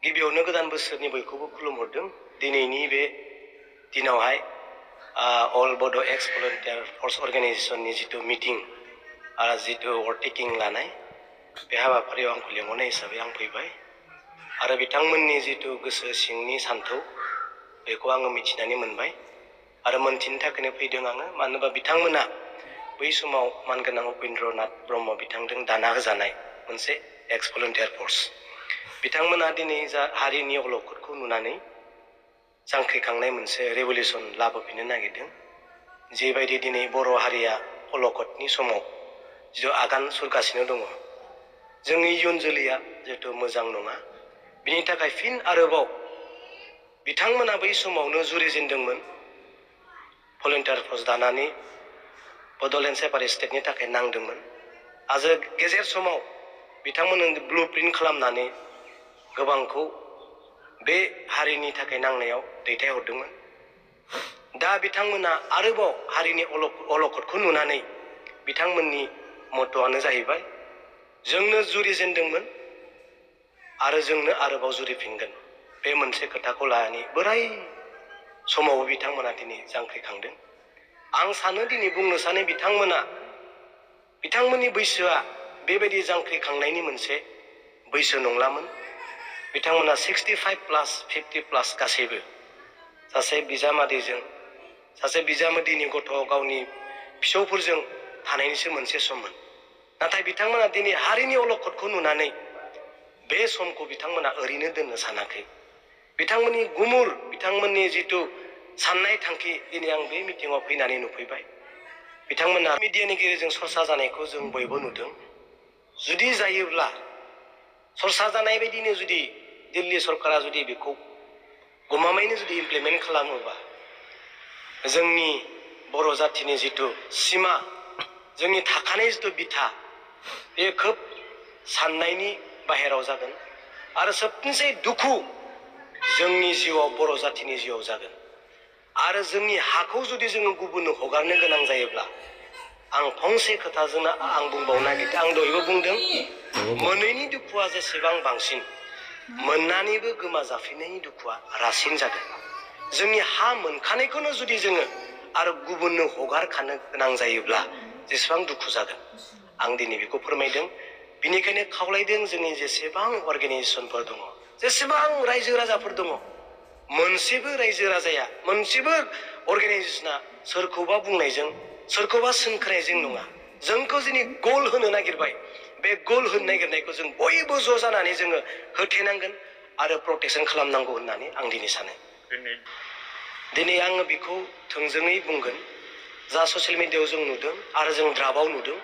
गिबियावनो गोदान बोसोरनि बयखौबो खुलुमहरदों। दिनैनि बे दिनावहाय अल बड' एक्स भलन्टियार फर्स अर्गेनाइजेशननि जितु मिटिं आरो जितु अभारटेकिं लानाय बे हाबाफारियाव आंखौ लेंहरनाय हिसाबै आं फैबाय आरो बिथांमोननि जितु गोसो सिंनि सान्थौ बेखौ आङो मिथिनानै मोनबाय आरो मोनथिनो थाखायनो फैदों आङो। मानो होनोबा बिथांमोना बै समाव मानगोनां उपेन्द्रनाथ ब्रह्म बिथांजों दाना होजानाय मोनसे एक्स भलन्टियार फर्स। बिथांमोना दिनै जा हारिनि अलखदखौ नुनानै जांख्रिखांनाय मोनसे रेभलिउसन लाबोफिननो नागिरदों। जेबायदि दिनै बर' हारिया अलखदनि समाव जिथु आगान सुरगासिनो दङ, जोंनि इयुन जोलैया जिहेतु मोजां नङा, बिनि थाखाय फिन आरोबाव बिथांमोना बै समावनो जुरिजेनदोंमोन भलन्टियार फर्स दानानै बड'लेण्ड सेपारेट स्टेटनि थाखाय नांदोंमोन आरो गेजेर समाव बिथांमोननो ब्लु प्रिन्ट खालामनानै गोबांखौ बे हारिनि थाखाय नांनायाव दैथायहरदोंमोन। दा बिथांमोना आरोबाव हारिनि अलखदखौ नुनानै बिथांमोननि मट'आनो जाहैबाय जोंनो जुरिजेनदोंमोन आरो जोंनो आरोबाव जुरिफिनगोन। बे मोनसे खोथाखौ लानानै बोराय समावबो बिथांमोना दिनै जांख्रिखांदों। आं सानो दिनै बुंनो सानो बिथांमोननि बैसोआ बेबायदि जांख्रिखांनायनि मोनसे बैसो नंलामोन। बिथांमोना 65+ 50+ गासैबो सासे बिजामादैजों सासे बिजामादैनि गथ' गावनि फिसौफोरजों थानायनिसो मोनसे सममोन। नाथाय बिथांमोना दिनै हारिनि अलखदखौ नुनानै बे समखौ बिथांमोना ओरैनो दोननो सानाखै। बिथांमोननि गुमुर, बिथांमोननि जितु साननाय थांखि दिनै आं बे मिटिङाव फैनानै नुफैबाय। बिथांमोना मिडियानि गेजेरजों सरसा जानायखौ जों बयबो नुदों। जुदि जायोब्ला सरसा जानाय बायदिनो जुदि दिल्ली सरकारा जुदि बेखौ गमामायैनो जुदि इमप्लिमेन्ट खालामोबा जोंनि बर' जाथिनि जितु सिमा, जोंनि थाखानाय जितु बिथा, बे खोब साननायनि बाहेराव जागोन आरो सबनिसाय दुखु जोंनि जिउआव, बर' जाथिनि जिउआव जागोन। आरो जोंनि हाखौ जुदि जोङो गुबुननो हगारनो गोनां जायोब्ला आं फंसे खोथाजोंनो आं बुंबावनो नागिरदों। आं दहायबो बुंदों, मोनैनि दुखुआ जेसेबां बांसिन, मोननानैबो गोमा जाफिननायनि दुखुआ रासिन जागोन। जोंनि हा मोनखानायखौनो जुदि जोङो आरो गुबुननो हगारखानो गोनां जायोब्ला जेसेबां दुखु जागोन, आं दिनै बेखौ फोरमायदों। बिनिखायनो खावलायदों जोंनि जेसेबां अर्गेनाइजेसनफोर दङ, जेसेबां रायजो राजाफोर दङ, मोनसेबो रायजो राजाया, मोनसेबो अर्गेनाइजेसना सोरखौबा बुंनायजों, सोरखौबा सोंख्रायजों नङा। जोंखौ दिनै गल होनो नागिरबाय, बे गल होनो नागिरनायखौ जों बयबो ज' जानानै जोङो होथेनांगोन आरो प्रटेकसन खालामनांगौ होननानै आं दिनै सानो। दिनै आङो बेखौ थोंजोङै बुंगोन, जा ससियेल मिडियायाव जों नुदों आरो जों द्राफ्टआव नुदों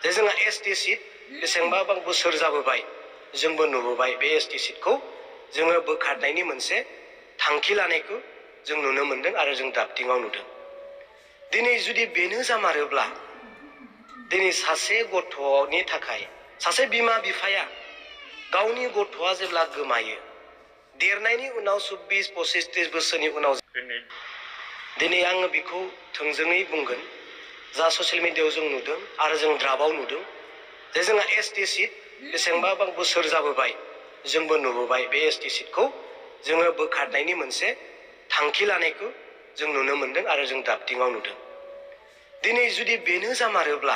जे जोंहा एसटि सिट बेसेबांबा बोसोर जाबोबाय, जोंबो नुबोबाय बे एसटि सिटखौ जोङो बोखारनायनि मोनसे थांखि लानायखौ जों नुनो मोनदों आरो जों द्राफ्टिंआव नुदों। दिनै जुदि बेनो जामारोब्ला दिनै सासे गथ'नि थाखाय सासे बिमा बिफाया गावनि गथ'आ जेब्ला गोमायो, देरनायनि उनाव 24-25-30 बोसोरनि उनाव दिनै आङो बेखौ थोंजोङै बुंगोन, जा ससियेल मिडियायाव जों नुदों आरो जों द्राफ्टआव नुदों जे जोंहा एसटि सिट बेसेबांबा बोसोर जाबोबाय, जोंबो नुबोबाय बे एसटि सिटखौ जोङो बोखारनायनि मोनसे थांखि लानायखौ जों नुनो मोनदों आरो जों द्राफ्टिंआव नुदों। दिनै जुदि बेनो जामारोब्ला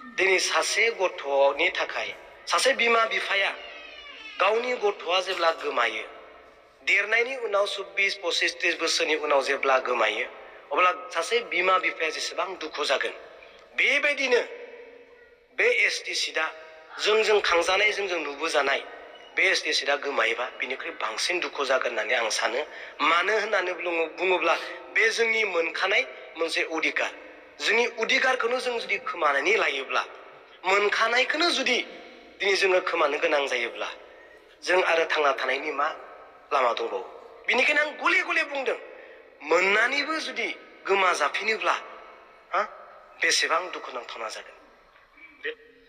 दिनै सासे गथ'नि थाखाय सासे बिमा बिफाया गावनि गथ'आ जेब्ला गोमायो, देरनायनि उनाव 24-25-30 बोसोरनि उनाव जेब्ला गोमायो, अब्ला सासे बिमा बिफाया जेसेबां दुखु जागोन, बेबायदिनो बे एसटि सिटआ जोंजों खांजानाय, जोंजों नुबोजानाय बे एसटि सिटआ गोमायोबा बिनिख्रुइ बांसिन दुखु जागोन होननानै आं सानो। मानो होननानै बुङोब्ला बे जोंनि मोनखानाय मोनसे अधिकार। जोंनि अधिकारखौनो जों जुदि खोमानानै लायोब्ला, मोनखानायखौनो जुदि दिनै जोङो खोमानो गोनां जायोब्ला जों आरो थांना थानायनि मा लामा दंबावो? बिनिखायनो आं गले गले बुंदों, मोननानैबो जुदि गोमा जाफिनोब्ला बेसेबां दुखुनांथावना जागोन।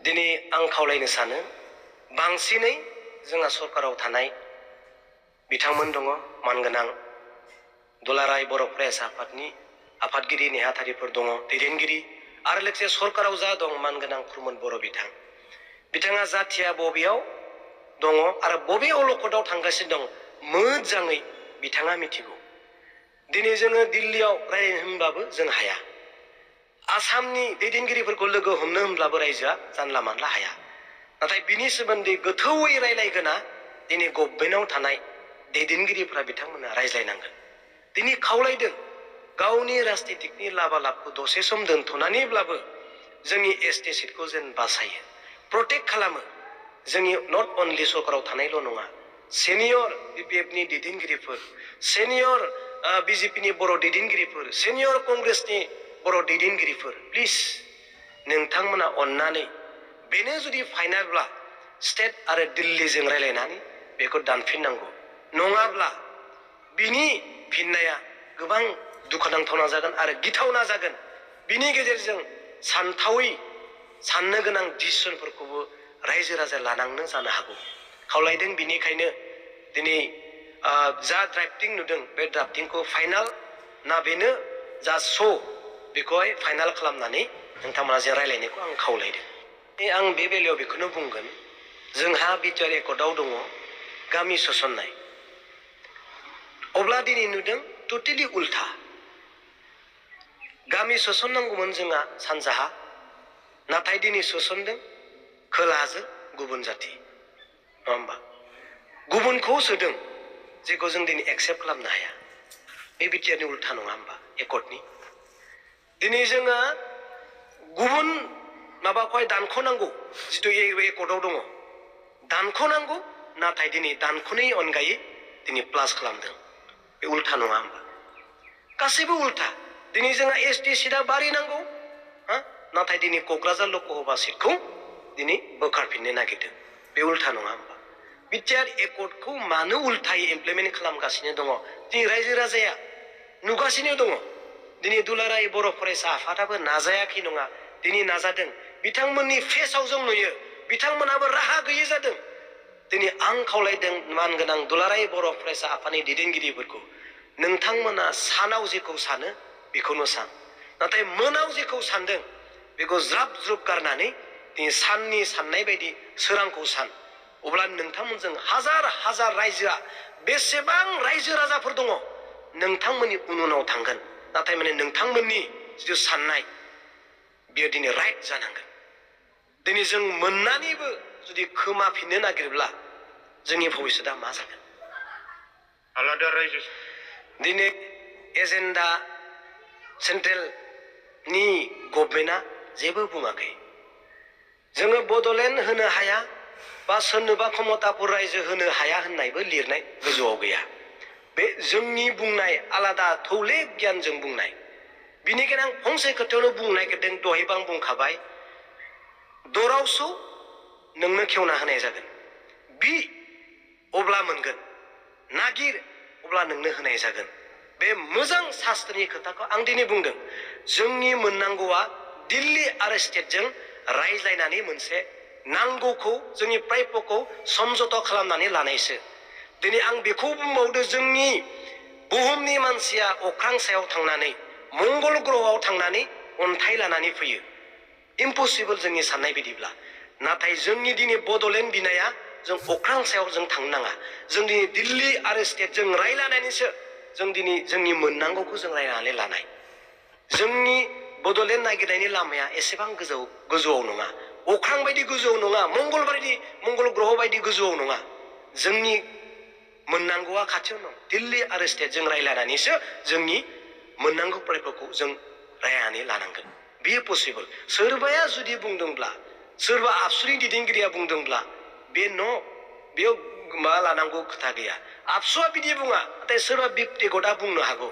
दिनै आं खावलायनो सानो, बांसिनै जोंहा सरकाराव थानाय बिथांमोन दङ, मानगोनां दुलाराय बर' फरायसा आफादनि आफादगिरि नेहाथारिफोर दङ, दैदेनगिरि, आरो लोगोसे सरकाराव जा दं मानगोनां खुरमोन बर' बिथाङा जाथिया बबेयाव दङ आरो बबे अलखदाव थांगासिनो दं मोजाङै बिथाङा मिथिगौ। दिनै जोङो दिल्लीयाव रायज्लायनो होनबाबो जों हाया। आसामनि दैदेनगिरिफोरखौ लोगो हमनो होनब्लाबो रायजोआ जानला मानला हाया। नाथाय बिनि सोमोन्दै गोथौयै रायज्लायगोना दिनै गभर्नमेन्टआव थानाय दैदेनगिरिफ्रा बिथांमोना रायज्लायनांगोन। दिनै खावलायदों गावनि राजनितिकनि लाबालाबखौ दसे सम दोनथ'नानैब्लाबो जोंनि एसटि सिटखौ जेन बासायो, प्रटेक्ट खालामो। जोंनि नट अनलि सरकाराव थानायल' नङा, सिनियर बिपिएफनि दैदेनगिरिफोर, सिनियर बिजेपिनि बर' दैदेनगिरिफोर, सिनियर कंग्रेसनि बर' दैदेनगिरिफोर, प्लिज नोंथांमोना अननानै बेनो जुदि फाइनालब्ला स्टेट आरो दिल्लीजों रायज्लायनानै बेखौ दानफिननांगौ। नङाब्ला बिनि फिननाया गोबां दुखुनांथावना जागोन आरो गिथावना जागोन। बिनि गेजेरजों सानथावै साननो गोनां डिसिसनफोरखौबो रायजो राजा लानांनो जानो हागौ। खावलायदों बिनिखायनो दिनै जा ड्राफ्टिं नुदों बे ड्राफ्टिंखौ फाइनाल ना बेनो जा बेखौहाय फाइनाल खालामनानै नोंथांमोना जे रायज्लायनायखौ आं खावलायदों। आं बे बेलायाव बेखौनो बुंगोन, जोंहा बिटिआर एकर्डआव दङ गामि सोसननाय। अब्ला दिनै नुदों टटेलि उल्था। गामि सोसननांगौमोन जोंहा सानजाहा, नाथाय दिनै सोसनदों खोलाहाजों गुबुन जाथि, नङा होमबा? गुबुनखौ सोदों जेखौ जों दिनै एक्सेप्ट खालामनो हाया। बे बिटिआरनि उल्था नङा होमबा एकर्डनि? दिनै जोङो गुबुन माबाखौहाय दानख'नांगौ, जिथु एकर्डआव दङ दानख'नांगौ, नाथाय दिनै दानख'नायनि अनगायै दिनै प्लास खालामदों। बे उल्था नङा होमबा? गासैबो उल्था। दिनै जोंहा एसटि सिटआ बारायनांगौ, नाथाय दिनै क'क्राझार लकसभा सिटखौ दिनै बोखारफिननो नागिरदों। बे उल्था नङा होमबा? बिटिआर एकर्डखौ मानो उल्थायै इमप्लिमेन्ट खालामगासिनो दङ दिनै रायजो राजाया नुगासिनो दङ। दिनै दुलाराय बर' फरायसा आफादाबो नाजायाखै नङा, दिनै नाजादों। बिथांमोननि फेसाव जों नुयो बिथांमोनाबो राहा गैयै जादों। दिनै आं खावलायदों मानगोनां दुलाराय बर' फरायसा आफादनि दैदेनगिरिफोरखौ, नोंथांमोना सानाव जेखौ सानो बेखौनो सान, नाथाय मोनाव जेखौ सानदों बेखौ ज्राब ज्रुब गारनानै दिनै साननि साननाय बायदि सोरांखौ सान। अब्ला नोंथांमोनजों हाजार हाजार रायजोआ, बेसेबां रायजो राजाफोर दङ नोंथांमोननि उनाव थांगोन। नाथाय माने नोंथांमोननि जिथु साननाय बेयो दिनै राइट जानांगोन। दिनै जों मोननानैबो जुदि खोमाफिननो नागिरब्ला जोंनि भबिष्यतआ मा जागोन? आलादा रायजो दिनै एजेन्डा सेन्ट्रेलनि गभर्नमेन्टआ जेबो बुङाखै। जोङो बड'लेण्ड होनो हाया बा सोरनोबा क्षमतापुर रायजो होनो हाया होननायबो लिरनाय गोजौआव गैया। बे जोंनि बुंनाय आलादा थौले गियानजों बुंनाय। बिनिखायनो आं फंसे खोथायावनो बुंनो नागिरदों, दहायबो आं बुंखाबाय, दरावसो नोंनो खेवना होनाय जागोन। बि अब्ला मोनगोन, नागिर अब्ला नोंनो होनाय जागोन। बे मोजां शास्त्रनि खोथाखौ आं दिनै बुंदों। जोंनि मोननांगौआ दिल्ली आरो स्टेटजों रायज्लायनानै मोनसे नांगौखौ, जोंनि प्राप्यखौ समझौता खालामनानै लानायसो। दिनै आं बेखौ बुंबावदो, जोंनि बुहुमनि मानसिया अख्रां सायाव थांनानै मंगल ग्रहआव थांनानै अन्थाइ लानानै फैयो, इम्पसिबल जोंनि साननाय बायदिब्ला। नाथाय जोंनि दिनै बड'लेण्ड बिनाया जों अख्रां सायाव जों थांनो नाङा। जों दिनै दिल्ली आरो स्टेटजों रायलायनानैसो जों दिनै जोंनि मोननांगौखौ जों रायलायनानै लानाय। जोंनि बड'लेण्ड नागिरनायनि लामाया एसेबां गोजौआव नङा, अख्रां बायदि गोजौआव नङा, मंगल ग्रह बायदि गोजौआव नङा। जोंनि मोननांगौआ खाथियाव दं। दिल्ली आरो स्टेटजों रायलायनानैसो जोंनि मोननांगौ प्राप्यखौ जों रायलायनानै लानांगोन। बेयो पसिबल। सोरबाया जुदि बुंदोंब्ला, सोरबा आबसुनि दैदेनगिरिया बुंदोंब्ला बे बेयाव मा लानांगौ खोथा गैया। आबसुआ बिदि बुङा, नाथाय सोरबा बिक्तिगतआ बुंनो हागौ।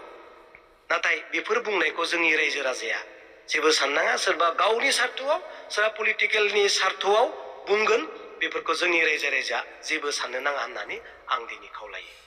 नाथाय बेफोर बुंनायखौ जोंनि रायजो राजाया जेबो साननाङा। सोरबा गावनि सार्थआव, सोरबा पलिटिकेलनि सार्थआव बुंगोन, बेफोरखौ जोंनि रायजो राजाया जेबो साननो नाङा होननानै आं दिनै खावलायो।